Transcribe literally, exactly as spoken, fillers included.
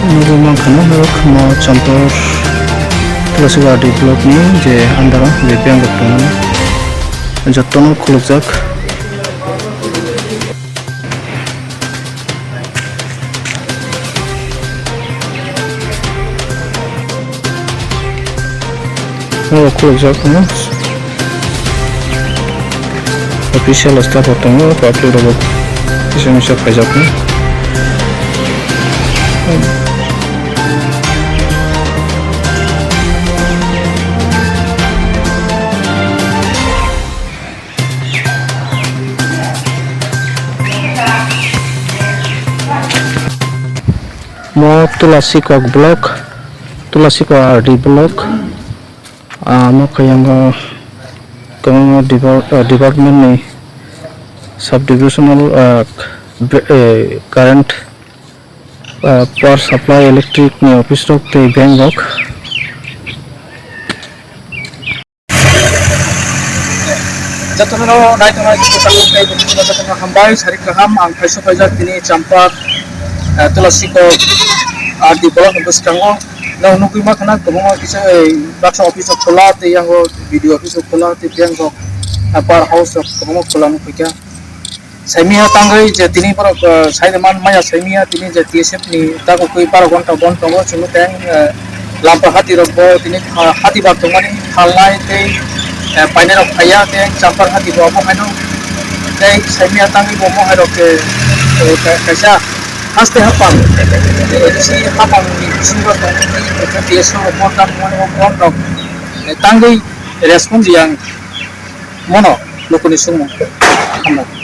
Nugwi mankha no, norok mo Champar Tulasigarh block ni je under o je bank rok tongo, jotono khulukjak. Norok khulukjak no. Official staff rok tongo, public rok bo kisa misa khaijak no. Mo Tulasikok block, Tulasikok R D block, ah, mo khayango kwbangma depar-, ah, department ni sub divisional, ah, be-, eh, current, ah, power supply, electric ni office rok tei bank rok. Jotono naitongnai kwtal tei bukhukno jotono hambai, sari kaham. Ang phaiso phaijak tini Champar, eh, Tulasikok R D block ni bwskango. Nang nugwi mankha na kwbangma kisa, eh, baksa office o kwla tei yango B D O office o kwla tei bank rok, eh, power house rok kwbangma kwla nukphaikha. Saimia tangwi je tini borok, eh, saide man maya saimia tini je T S F ni tabukwi baro ghonta bon tongo chwngno tei, eh, lampa hati rok bo tini, eh, hati bar tongmani halnai tei, eh, painai rok phaiya tei Champar hati bo obo haino tei saimia tangwi bo mohai rok, eh, eh, ka-, kaisa haste hapang, eh, si hapang ni bisingo tongmani T S F rok bon tongmani o bon rok, eh, tangwi respond yang mono lukuni sumung. Hambai.